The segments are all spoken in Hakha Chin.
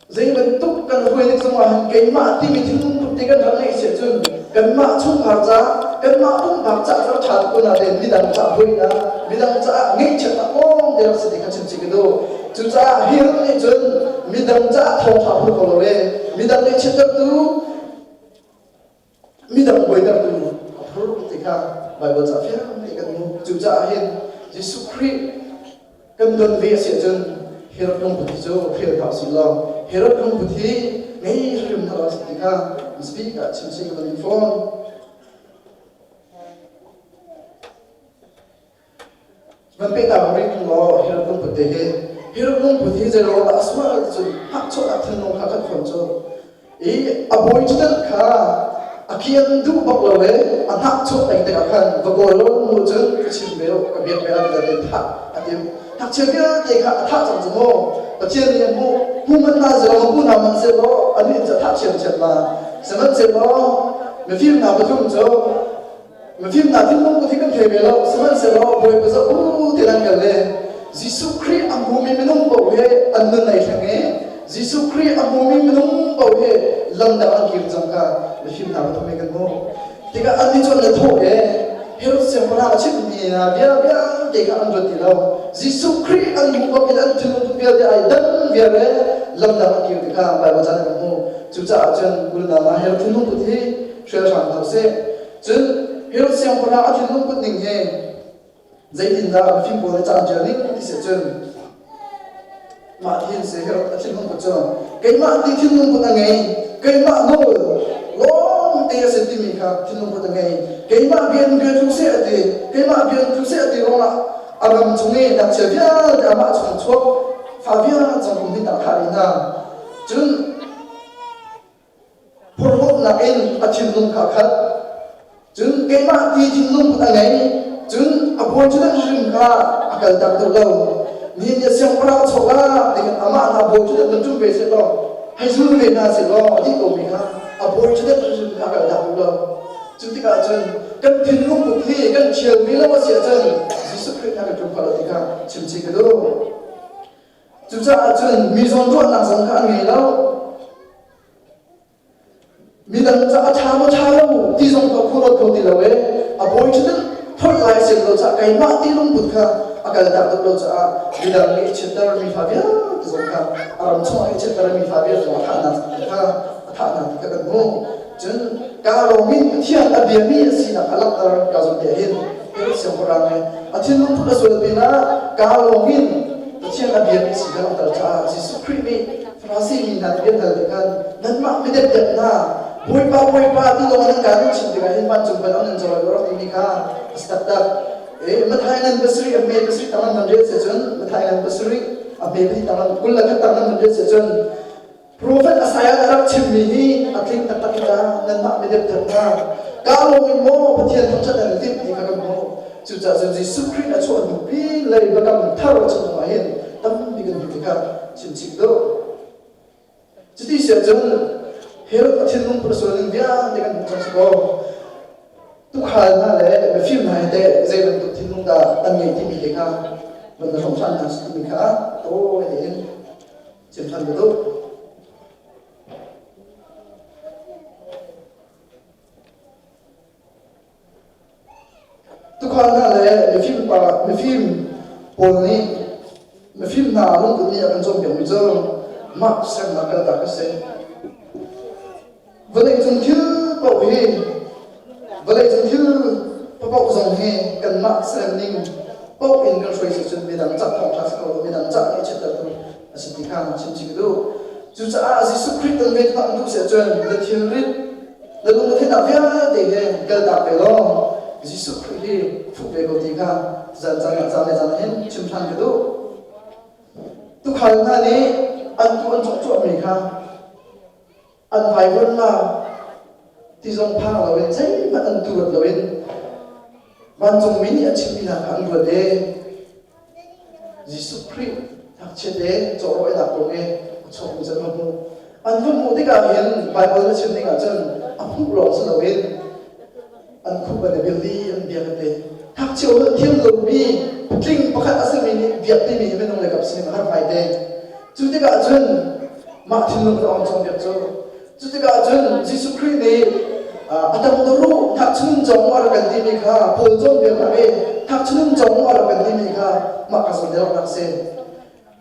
Zei bantuk kan hruai ning zongah hin keimah timi thinlung put te kan rak ngeih si ahcun kanmah chungkhar ca, kanmah pumpak ca cu rak ṭha tuk ko nain midang caah buainak, midang caah ngeihchiatnak lawng te rak si ti kha chim chih ka duh. Cucaah hi ram nih cun midang caah thawngṭha phur ko lo e, midang ngeihchiattertu, midang buaitertu a phur ti kha Baibal ca fiang te kan hmuh. Cucaah hin Jesuh Khrih kan don ve a si ahcun Herod lungput hi cu hrial hna usih law Herod lungput hi ngei hrim hna lo ti kha speak ah chim chih ka van duh fawn. Van peh ta rih tung law Herod lungput te hi Herod lungput hi zei ruang dah a sual ti cun hngakchuahnak thinlung kha khat fawn cu i a bawi ṭhutdan kha a kian duh bak lo i a hnahchuah peng tikah khan va kawl lo mu cun ka chim ve u ka biak ve la ti thah a tim ngakchia vialte kha a thah cang cu mu Pathian nih a hmuh hmu man hna seh law hmu hna man seh law an nih cu a thah ṭhiamṭhiam la sihmanhsehlaw mifim hna pathum cu Mifim hna thinlung put hi kan thei ve lo. Sihmanhsehlaw Bawipa zoh u ti nan kal le Jesuh Khrih a hmumi minung paoh hi an nun ei hreng i Jesuh Khrih a hmumi minung paoh hi lamdang an kir cang kha mifim hna pathum hi kan hmuh. Tikah annih cu an le thawh i Herod siangpahrang a chimhmi hna bia vialte kha an ruat ti lo. Jesuh Khrih an hmuh bak in an thinlung put vialte ai dang viar i lamdang an kir ti kha Baibal ca kan hmuh. Cucaah cun unau hna Herod thinlung put hi hrial hram hna usih. Cun Herod siangpahrang a thinlung put ning hi zeitindah mifim pawl nih ca an ṭial ning ti si cun mah ti hin si Herod a thinlung put cu keimah ti thinlung put a ngei keimah nawl lawng te a si timi kha thinlung put a ngei keimah bia in bia tlu seh a ti keimah bia in tlu seh a ti ruangah a ram chung i ngakchia vialte amah chung chuak fa vialte zong kum hnih tak thah rih hna cun Phorhlawtnak in a thinlung kha a khat. Cun keimah ti thinlung put a ngei. Cun a bawi cu hrim kha a kaltak duh lo. Nihin ni a siangpahrang a chawk ah nihin amah hna bawi cu nan ṭum ve seh law hei zul ve hna seh law a dih komi kha a bawi cu hrim kha a kaltak duh lo. Cu tikah cun kan thinlung put hi kan ṭhialmi lo a si ahcun Jesuh Khrih kha kan ṭum kho lo ti kha chim chih ka duh. Cucaah cun mi zawnruahnak zong kha an ngei lo. Midang ca a ṭha maw ṭha lo ti zong kha khuaruat kho ti lo i a bawi ṭhutdan tholh lai sim lo caah keimah ti lungput kha a kaltak tuk lo caah midang nih i chitter mi fa vialte zong kha a ram chungah i chitter mi fa vialte zong a thahnak kha a thahnak ti kha kan hmuh. Cun kaa lawm in Pathian a biami a sinak a langhter ka zumh te hin Herod siangpahrang nih a thinlung put a sual pinah kaa lawm in Pathian a biami si kha langhter caah Jesuh Khrih nih Farasi mi hna nih an hal tikhan nanmah midepdep hna Bawipa Bawipa ti lawng nan kaa nan chim tikah hin vancung van an nan cawl rak timi kha a si taktak. E Mathai ngan pasarih a hme pasarih tang nan rel si cun Mathai ngan pasarih a hme pasarih tang nan kul le khat tang nan rel si cun Profet Isaiah a rak chimmi hi a tling taktak i ta nanmah midepdep hna kaa lawm in maw Pathian thangṭhat nan i timh ti kha kan hmuh. Cucaah cun Jesuh Khrih a chuah hnu pi lei biakam thar a chung ah hin tampi kan hmuh tikah chimchih duh. Cuti si ahcun Herod a thinlung put a sual ning vialte kan hmuh cang si kaw tuukhal hna le mifim hna hi teh zei bantuk thinlung dah an ngeih timi te kha van na hrawm ṭhan hna timi kha tawi tein chim ṭhan ka duh. Tuukhal hna le mifim pa mifim pawl nih mifim hna lungput nih a kan cawnpiakmi cu mah sernak kaltak a si. Vawleicung thil paoh hi vawleicung thil paoh zong hi kanmah serning paoh in kan hruai si cun midang cah thawngṭha si ko midang cah nih chiattertu a si ti kha chim chih ka duh. Cucaah Jesuh Khrih kan ve hna duh si ahcun na thilrit na lungretheihnak vialte he kaltak ve law Jesuh Khrih hi fuh ve ko ti kha zan caan ah caan le caan hin chim ṭhan ka duh. Tuukhal hna nih an tuu an cawk cuahmi kha an vaivuanhnak ti zong phang loin zeihmanh an turat loin vancungmi nih a chimmi hna kha an ruat i Jesuh Khrih ngakchia te cawhrawinak kong i a chuakmi cu an va hmuh. An va hmuh tikah hin Baibal na chim ding ahcun a hmuh lawng si loin an khup an i bil dih an biak an ti. Ngakchia holh thiam lomi patling pakhat a simi nih biak timi hi minung le kap sining a har ngai te. Cu tikah cun. Mah thinlung ka ong cawnpiak cu. Cu tikah cun Jesuh Khrih nih a tam ru thakchun cong a rak kan timi kha Paul cawnpiaknak i thakchun cong a rak kan timi kha mah ka zawn deuh nak si.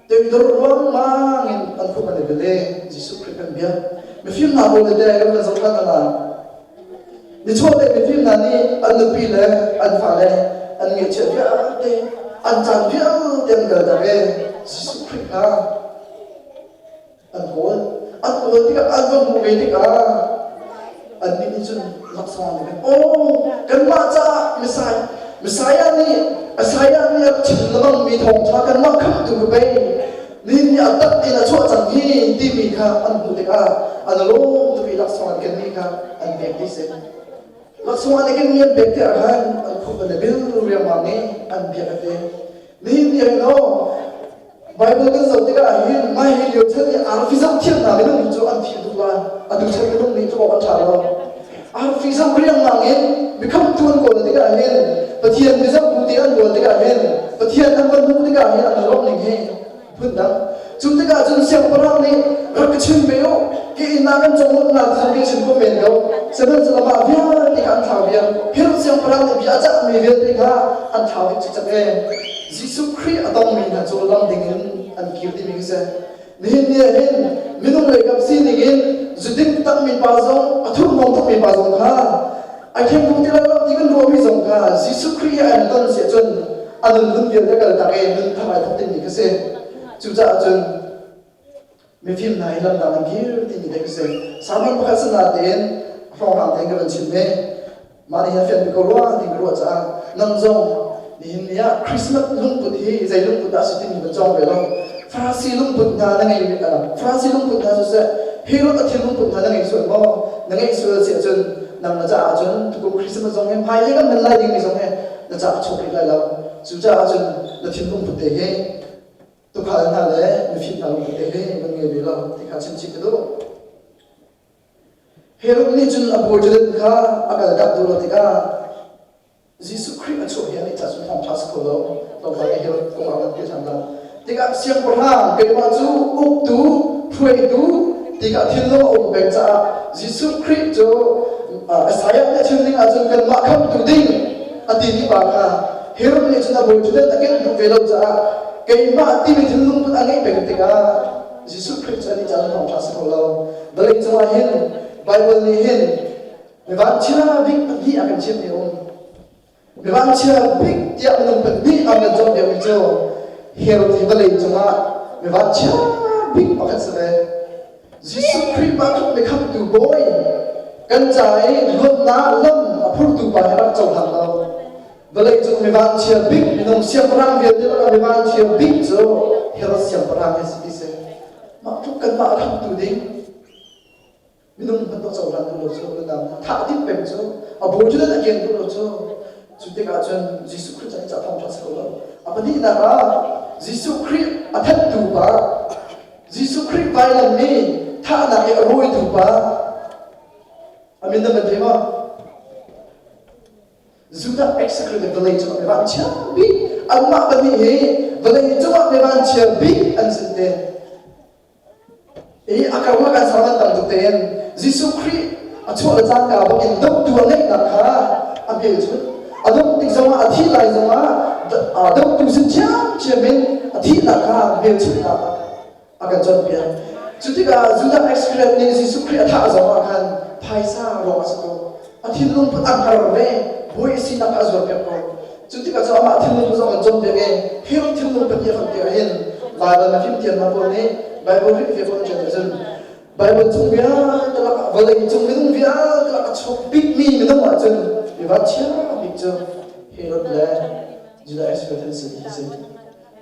Toidor ruangmang in an khuk an i bil i Jesuh Khrih kan biak. Mifim hna pawl le te kan van zoh hlan ah Nichuahlei mifim hna nih an nupi le an fale an ngeihchiah vialte an caan vialte an kaltak i Jesuh Khrih kha an kawl. An kawl tikah an va hmuh ve tikah annih nih cun laksawng an pek. Aw, kanmah caah Messiah Messiah nih Isaiah nih a rak chim lengmangmi thawngṭha kanmah khamhtu ka pei nihin ni a tak in a chuah cang hi timi kha an hmuh tikah an lawm tuk i laksawng an kenmi kha an pek ti si. Laksawng an kenmi an pek tikah khan an khup an i bil riangmang i an biak a ti. Nihin ni hin aw Bible kan zoh tikah hin mai hi lio chan i arfi zoh thiam hna minung cu an fim tuk lai. Atu chan minung nih tluk awk an ṭha lo. Arfi zoh riangmang in mikhamtu an kawl tikah hin Pathian bizoh bu te an kawl tikah hin Pathian an van hmuh tikah hin an lawmh ning hi phundang. Cu tikah cun siangpahrang nih rak ka chim ve u, ka inn ah kan conglawmh hna ti zong ka chim ko men ko. Sihmanhsehlaw mah vialte kha an thlau viar. Herod siangpahrang nih bia a cahmi vialte kha an thlau dih cikcek e. Jesuh Khrih a tongmi hna cu lam ding in an kir timi khi si. Nihin ni ah hin minung lei kam sining in zuding takmi pa zong a thurhnawm tukmi pa zong kha a khenghung ti lai lo ti kan ruahmi zong kha Jesuh Khrih he an ton si ahcun a nun nun vialte kal tak i nun thar ai thawk dingmi kha si. Cucaah cun mifim hna hi lamdang an kir timi te khi si. Sermon pakhat sana tein hrawnghrang tein ka van chim ve. Mah nih hin a fian ko rua ti ka ruah caah nang zong nihin ni ah Christmas lungput hi zei lungput dah a si timi van cawng ve lo. Farasi lungput hna na ngei Farasi lungput hna siseh Herod a thil lungput hna na ngei sual maw? Na ngeih sual si ahcun nang na caah cun tukum Christmas zong hi hmailei kan hman lai dingmi zong hi na caah a chuak rih lai lo. Cucaah cun na thinlung put te hi tukhal hna le mifim hna lungput te hi van ngei ve lo ti kha chim chih ka duh. Herod nih cun a bawi ṭudan kha a kaltak duh lo tikah Jesuh Khrih a chuah hi anih caah cun thawngṭha si kho lo. Tlawmpal i Herod kong ah kan ti ṭhan lai. Tikah siangpahrang keimah cu uktu, hruaitu tikah thinlung a um peng caah Jesuh Khrih cu Isaiah nih a chim ning ahcun kanmah khamhtu ding a timi pa kha Herod nih cun a bawi ṭudan a kengh duh ve lo caah keimah timi thinlung put a ngeih peng tikah Jesuh Khrih cu anih caan thawngṭha si kho lo. Vawlei cungah hin Bible nih hin mi vanchia bik pahnih a kan chimhmi a um. Mi vanchia bik tiah minung pahnih a kan cawnpiakmi cu Herod hi vawlei cungah mi vanchia bik pakhat si ve. Jesuh Khrih mah tluk mi khamhtu bawi kan ca i luatnak lam a phurtu pa hi rak cohlang lo. Vawleicung mi vanchia bik minung siangpahrang vialte lakah mi vanchia bik cu Herod siangpahrang hi si ti si. Mah tluk kanmah a khamtu ding minung hmanh dawh cohlan duh lo cu nunam thah ding peng cu a bawi cu a kian duh lo cu cu tikah cun Jesuh Khrih chan ca thawngṭha si ko lo. A pahnihnak ah Jesuh Khrih a thattu pa Jesuh Khrih vailam mi thahnak i a rawitu pa a min nan van thei maw? Judah executive vawlei cungah mi vanchia bik anmah pahnih hi vawlei cungah mi vanchia bik an si te. I a karlak ah sermon tam tuk tein Jesuh Khrih a chuah le cangka bak in dohtu a ngeihnak kha a hmelchunh. A dongh tik zongah a thih lai zongah dohtu sin ṭhiamṭhiam in a thihnak kha hmelchunhnak a kan cawnpiak. Cu tikah Judah Iscariot nih Jesuh Khrih a thah zongah khan phaisa ruang a si ko. A thinlung put a hngar ve, bawi a sinak kha a zuarpiak ko. Cu tikah cu amah thinlung put zong an cawnpiak i Herod thinlung put hi a fak tikah hin Baibal na fimthiamnak pawl nih Baibal Khrihfa pawl an ṭial ahcun Baibal chung vialte lakah vawlei cung minung vialte lakah a chuak bikmi minung ahcun mi vanchia bik cu Herod le Judah Iscariot an si ti hi si.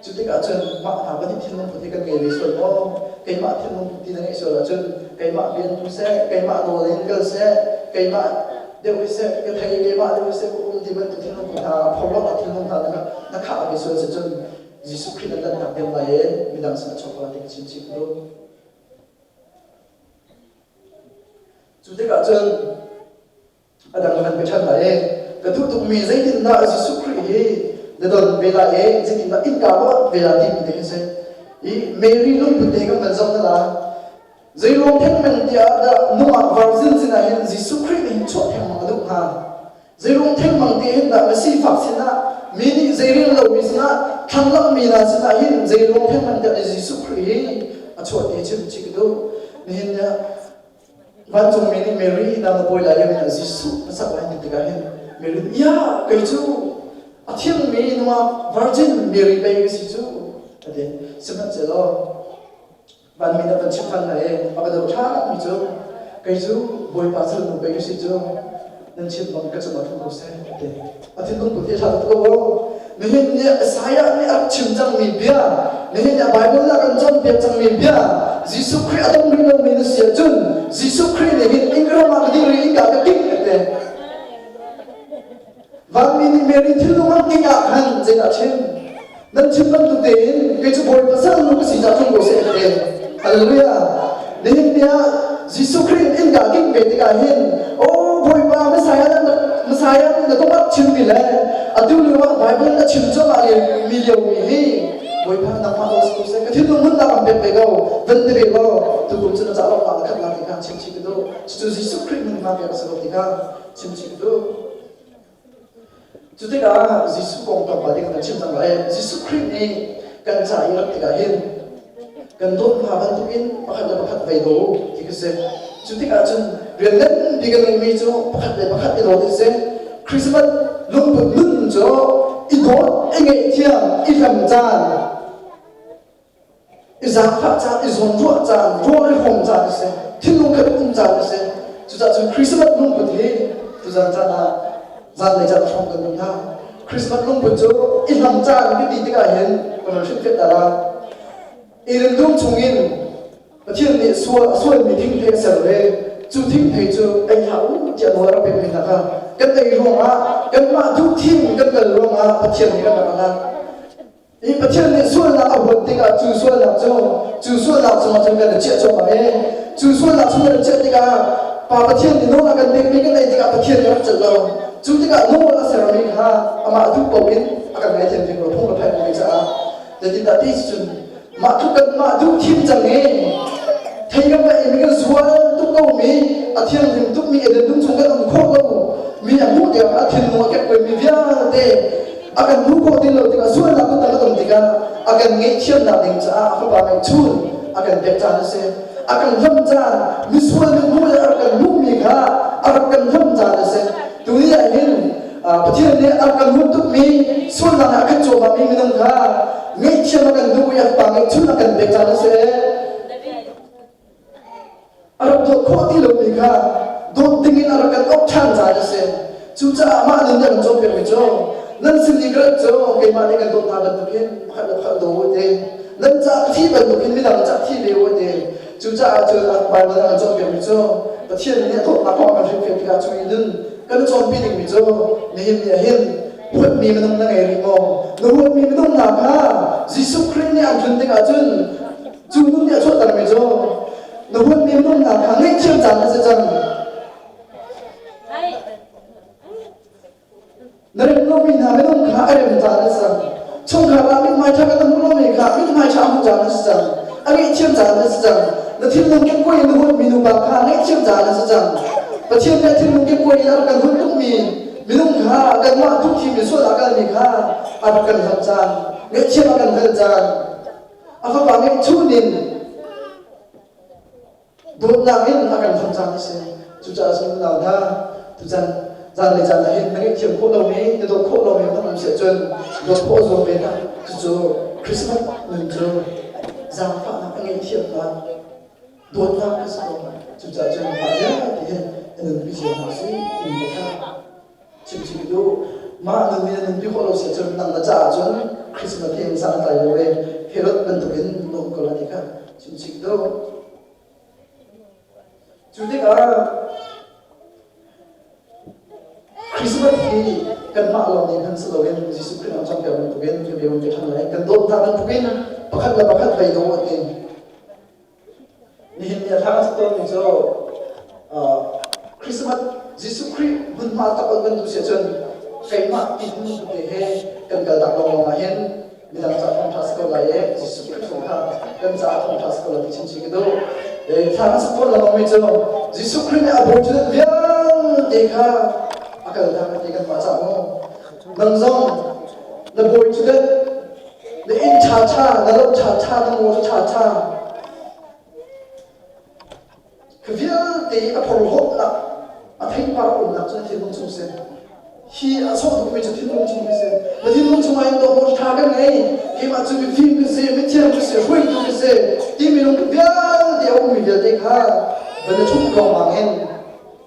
Cu tikah cun mah hna pahnih thinlung put hi kan ngei ve sual maw? Keimah thinlung put ti na ngeih sual ahcun keimah rian tu seh, keimah nawl in kal seh, keimah deuh hi seh, ka thei keimah deuh hi seh, ka um ti bantuk thinlung put hna, phorhlawtnak thinlung hna na khah ve sual si cun Jesuh Khrih na lanhnak deuh lai i midang sin a chuak lai ti ka chim chih ka duh. Cu tikah cun A dang van ka ṭhan lai i ka duh tukmi zeitindah Jesuh Khrih hi na don ve lai i zeitindah innka maw ve lai timi te khi si. I Mary lungput te kan van zoh hna lai. Zeiruang thengmang tiah dah nungak virgin sinah hin Jesuh Khrih nih hin chuah thengmang a duh hnga? Zeiruang thengmang ti hin dah misifak sinah, mi nih zeirel lomi sinah, thlanglamh mi hna sinah hin zeiruang thengmang tiah Jesuh Khrih hi a chuah ti chim chih ka duh. Nihin ni ah vancungmi nih Mary nang na pawi lai lio ah Jesuh na sak lai ti tikah hin Mary nih, "Ya, kei cu a thiangmi nungak virgin Mary pei ka si cu," a ti. Sihmanhsehlaw Vanmi na van chimh ṭhan hna i a va doh ṭhanmi cu kei cu Bawipa salnu pei ka si cu nan chim bang ka cungah tlung ko seh a ti. A thinlung put hi a ṭha tuk ko. Nihin ni Isaiah nih a rak chim cangmi bia, nihin ni a Bible ah kan cawnpiak cangmi bia, Jesuh Khrih a dong rih lomi na si ahcun Jesuh Khrih nih hin innka ram ah ka dir i innka ka kingh a ti. Vanmi nih Mary thinlung an kingh ah khan zeidah a chim? Nan chim bantuk tein kei cu Bawipa salnu ka si caah tlung ko seh a ti. Hallelujah. Nihin ni ah Jesuh Khrih in innka kingh ve tikah hin oh Bawipa Messiah na Messiah na ka rak chimmi le atu lio ah Bible na chim cuahmah mi lio mi hi Bawipa nangmah lo si ko seh ka thinlung hmunnak an pek ve ko van ti ve law tukum cu na ca lawmhnak na khat la ti kha chim chih ka duh. Cucu Jesuh Khrih min hma pek a si ko ti kha chim chih ka duh. Cu tikah Jesuh kong tlawmpal te kan chim cang lai. Jesuh Khrih nih kan ca i rat tikah hin kan dawt hna bantukin pakhat le pakhat vei daw u ti khi si. Cu tikah cun rian nganpi kan ngeihmi cu pakhat le pakhat i dawt in si. Christmas lungput nun cu i dawt, i ngaihthiam, i hlam caan, i zaangfah caan, i zawnruah caan, ruah i hrawm caan a si. Thinlung khat um caan a si. Cucaah cun Christmas lungput hi tuzan caan ah zanlei caan a hrawm kan duh hna. Christmas lungput cu i hlam caan kan ti tikah hin kan ron hrilhfiah ta la. Eden dum chungin Pathian nih sual a sualmi thingthei a ser ve. Cu thingthei cu ei hlah u tiah nawl a rak pek ve hna kha. Kan ei ruangah kanmah duh thim kan kal ruangah Pathian nih kan rak a hlan. Hi Pathian nih sualnak a huat tikah cu sualnak cu cu sualnak cungah cun kan i chiah cuahmah i cu sualnak chung kan i chiah tikah Pa Pathian nih nawl a kan pekmi kan ei tikah Pathian nih a rak celh lo. Cu tikah nawl a sermi kha amah duh paoh in a kan ngaithiam ding lo phung le phai a caah zeitindah ti cun mah tluk kan mah duh thim cang i thei kan va ei mi kan sual tuk ko mi a thianghlim tuk mi Eden dum chung kan um khawh lo mi a hmuh tiang a thinlung a kek mi vialte a kan hmuh khawh ti lo tikah sualnak kan kan um tikah a kan ngaihthiamnak ding caah a fapa ngeihchun a kan pek caan a si a kan hlam caan misual mithmuh le a rak kan hmuhmi kha a rak kan hlam caan a si tuni ah hin Pathian nih a rak kan hmuh tukmi sualnak ah a kan cuahmahmi minung kha ngaihthiam a kan duh i a fapa ngeihchun a kan pek caan a si. A rak dawt khawh ti lomi kha dawt dingin a rak kan auh ṭhan caan a si. Cucaah mah nun nih a kan cawnpiakmi cu nan sin i ka rat cu keimah nih kan dawt hna bantukin pakhat le pakhat daw u ti. Nan ca thi bantukin midang ca thi ve u ti. Cucaah cun Baibal a kan cawnpiakmi cu Pathian nih a dawtnak kong a kan hrilhfiah tikah cu i nun kan i cawnpi dingmi cu nihin ni ah hin huatmi minung na ngei rih maw? Na huatmi minung hna kha Jesuh Khrih nih an tlun tikah cun Cu nun nih a chuahtermi cu na huatmi nunnak kha ngaihthiam caan a si cang. Na rem lomi hna minung kha a rem caan a si cang. Chungkhar ah mithmai ṭha kan hmuh lomi kha mithmai ṭha hmuh caan a si cang. A ngaihthiam caan a si cang. Na thinlung kekkuai in na huatmi nupa kha ngaihthiam caan a si cang. Pathian nih a thinlung kekkuai in a rak kan huat tukmi minung kha kanmah duhthim in sual a kalmi kha a rak kan hlam caan, ngaihthiam a kan hal caan. A fapa ngeihchun in dawtnak in a kan hlam caan a si. Cucaah cun unau hna, tuchan zan le caan ah hin na ngaihthiam khawh lomi, na dawt khawh lomi nan um si ahcun dawt khawh zuam ve hna. Cucu Christmas nun cu zaangfahnak a ngaihthiamnak, dawtnak a si ko. Cucaah cun mah vialte hin na nunpi cio hna usih timi kha Chimchim duh. Mah nun nih na nunpi khawh lo si ahcun nang na caah cun Christmas hi san a tlai lo i Herod bantukin na um ko lai ti kha chimchim duh. Cu tikah Christmas hi kanmah lawng nih hman si loin Jesuh Khrih lam cawnpiak bantukin ka bia ti ṭhan lai. Kan dawt hna bantukin pakhat le pakhat vei daw a ti. Nihin ni a thla kan tawnmi cu Christmas Jesuh Khrih hmunhma tak on kan duh si ahcun keimah ti hnu te he kan kal tak lawng ah hin midang ca thawngṭha si ko lai i Jesuh Khrih chung kha kan caah thawngṭha si ko lai ti chimchih ka duh. Thla kan sak tawn lengmang mi cu Jesuh Khrih nih a bawi thil vialte kha a kal tak ti kan mah cah mu. Nang zong na bawi thil na inn ṭha ṭha, na lo ṭha ṭha, na ngaw ṭha ṭha, Khi vialte a phorhlawtnak a theipar a umnak cu na thinlung chung si. Hi a sawh duhmi cu thinlung chung hi si. Na thinlung chungah hin dawhmawh ṭha kan ngei. Keimah cu mifim ka si, mithiam ka si, hruaitu ka si, timi lungput vialte a ummi vialte kha van na ṭhumh ruangmang in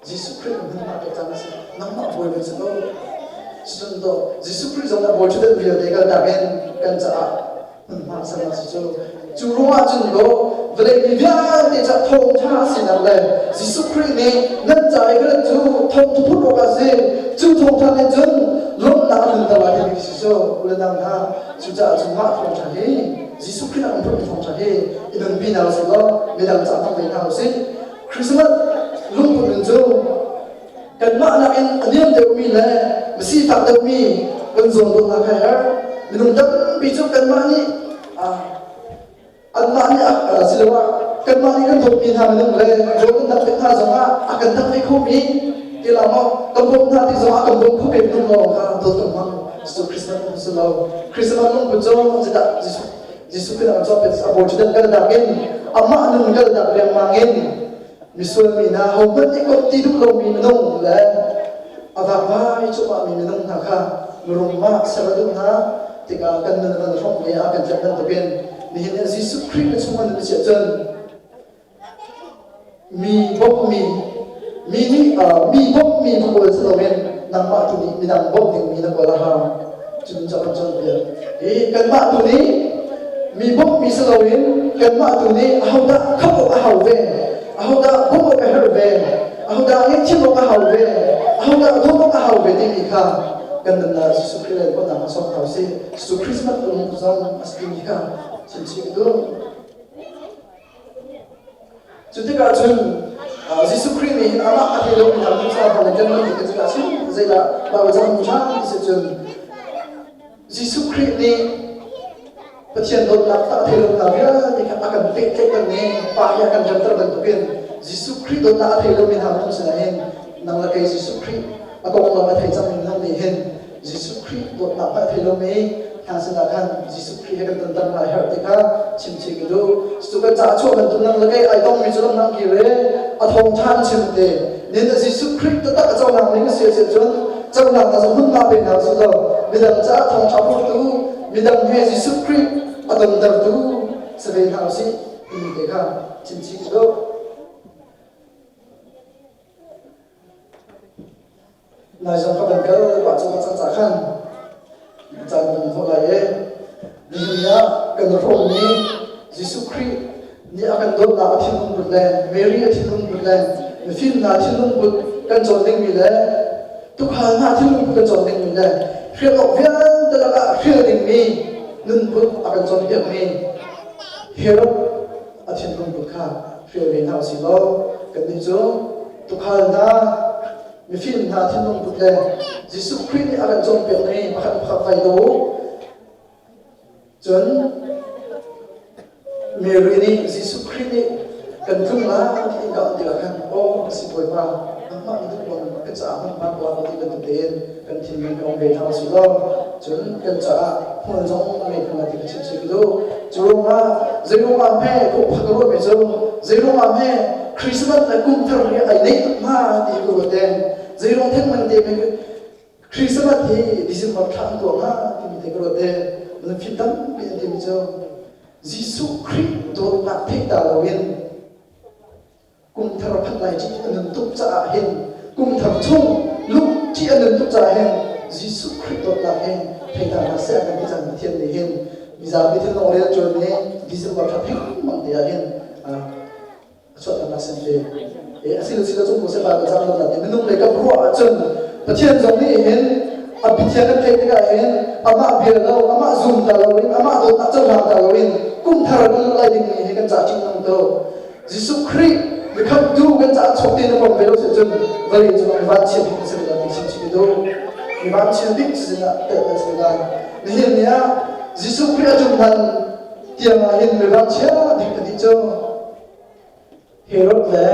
Jesuh Khrih na hmun pek cang a si. Nangmah bawi van si ko. Cun dawh Jesuh Khrih zong na bawi ṭhutdan vialte kaltak in kan caah hmunhma sanak si cu cu ruangah cun dawh vawlei mi vialte ca thawngṭha sinak le Jesuh Khrih nih nan ca i kan cu thawngṭha phut awk ah si cu thawngṭha nih cun lawmhnak a tlunter lai timi si cu u le nau hna cucaah cun mah thawngṭha hi Jesuh Khrih a kan phurhmi thawngṭha hi i nunpi hna usih law midang ca hmang ve hna usih Christmas lungput nun cu kanmah nakin a niam deuhmi le sifak deuhmi kan zawn dawtnak kha herh. Minung tampi cu kanmah nih anmah nih asiloah kanmah nih kan dawtmi hna minung le rawl kan dangh hna zongah a kan dangh ve khomi ti la maw kan bawmh hna ti zongah kan bawm kho ve minung lawng kha dawt kan hmang. Cu Christmas lung si lo. Christmas lungput cu zeidah Jesuh Khrih a cawk a bawi ṭhutdan kalnak in amah nun kalnak riangmang in misual mi hna hohmanh nih komh ti duh lomi minung le a vakvai cuahmah mi minung hna kha mirum mah ser a duh hna tikah kan nun van hrawmh ve ah kan tlek bantukin nihin ah Jesuh Khrih na chung an si ahcun mi bawmhmi mi nih mi bawmhmi na kawl si loin nangmah tu nih midang bawmh dingmi na kawl a hau cun ca kan cawnpiak i kanmah tu nih mi bawmhmi si loin kanmah tu nih ahodah khamh awk a hau ve ahodah bawmh awk a herh ve ahodah ngaihthiam awk a hau ve ahodah dawt awk a hau ve timi kha kan nunnak Jesuh Khrih le bawmhnak ah sawm hna usih cu Christmas um zong a si timi kha chimchih ka duh. Cu tikah cun Jesuh Khrih nih hin amah a thei lomi hna cu hna le kan ti tikah cun zeidah Baibal cang hmu ṭhan ti si cun Jesuh Khrih nih Pathian dawtnak a thei lo hna vialte kha a kan pehtlaihter ning Pa he a kan remter bantukin Jesuh Khrih dawtnak a thei lomi hna minung sinah hin nang le kei Jesuh Khrih a konglam a thei cangmi minung nih hin Jesuh Khrih dawtnak a thei lomi hna sinah khan Jesuh Khrih he kan tonter hna a herh ti kha chimchih ka duh. Cu kan caah chuah bantuk nang le kei ai tongmi cu lam kir i a thawngṭha an chim te. Nin Jesuh Khrih taktak a cohlang ning a si a cun cohlang na zong hmunhma pe hna usih law midang caah thawngṭha phurtu midang he Jesuh Khrih a tontertu si ve hna usih timi te kha chimchih ka duh. Nai zong ka van kal pah cu cang ca khan caan kan hmuh lai i nihin ah kan hrawmmi Jesuh Khrih nih a kan dawtnak a thinlung put le Mary a thinlung put le mifim hna thinlung put kan cawn dingmi le tuukhal hna thinlung put kan cawn dingmi le hrial awk vialte lakah hrial dingmi nunput a kan cawnpiakmi Herod a thinlung put kha hrial ve hna usih law kannih cu tuukhal hna mifim hna thinlung put le Jesuh Khrih nih a kan cawnpiakmi pakhat pakhat vai do cun Mary nih Jesuh Khrih nih kan tlung lai ti in ka an tikah khan aw si Bawipa nangmah na duh bang ka caah hmunhma tuah ti bantuk tein kan thinlung kan um ve hna usih law cun kan caah hmual zong ngei hna ti ka chim si ka duh. Cu ruangah zeiruangah hme ka ruahmi cu zeiruangah hme Christmas le kum thar hi ai neih tuk hnga ti ka ruat te zeiruang thengmang te hme Christmas hi December thla an tuah hnga timi te ka ruat te nan fim tampi an timi cu Jesuh Khrih dawtnak theih ta loin kum thar phanh lai ṭih a nun tuk caah hin kum thar chung lung ṭih a nun tuk caah hin Jesuh Khrih dawtnak hin thei hna hna seh kan ti cang Pathian nih hin mizapi thinlung rian ṭuan nih December thla thengmang te ah hin a chuahternak sin te e asilo silo cung Moses Bible cang lo na minung lei kam ruah ahcun Pathian zong nih hin a Pathian kan theih tikah hin amah bia lo amah zum ta loin amah dawtnak cohlang ta loin kum thar kan lai dingmi hi kan cah ṭih nung to Jesuh Khrih mikhamtu kan caah chuak te na pom ve lo si cun vawlei cung mi vanchia bik na si lai ti chimchih ka duh. Mi vanchia bik sin ah telh na si lai. Nihin ni ah Jesuh Khrih a ṭum hlan tiang ah hin mi vanchia bik na ti cu. Herod le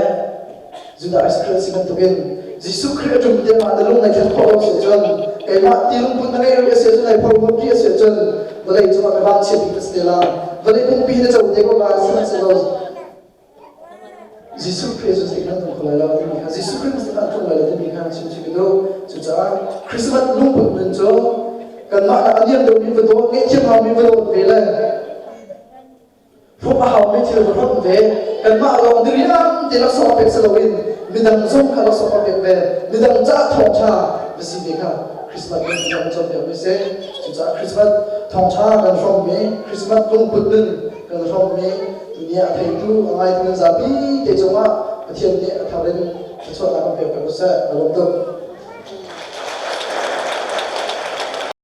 Judah Iscariot si bantukin Jesuh Khrih a ṭum tiangah na lung nai thlen khawh lo si cun keimah ti lungput na ngeih rih a si ahcun nai phorhlawt rih a si ahcun vawlei cungah ka vanchiat bik na si te la. Vawlei pumpi na co te ko la sihmanhsehlaw Jesuh Khrih cu zeikan tlung kho lai lo timi kha Jesuh Khrih zeikan tlung lai lo timi kha chim chim ka duh. Cucaah Christmas lungput nun cu kanmah nak a niam deuhmi va dawt, ngaihthiam haumi va dawt ve le hrawm a haumi thil va hrawm ve. Kanmah lawng diriam te laksawng pek si loin midang zong kha laksawng pek ve. Midang caah thawngṭha va si ve kha Christmas lungput kan cawnpiakmi si. Cucaah Christmas thawngṭha kan hrawmmi, Christmas lungput nun kan hrawmmi Tuni ah a theitu, a ngaitu nan zapi te cungah Pathian nih a thar in thluachuahnak kan pek peng seh. Ka lawm tuk.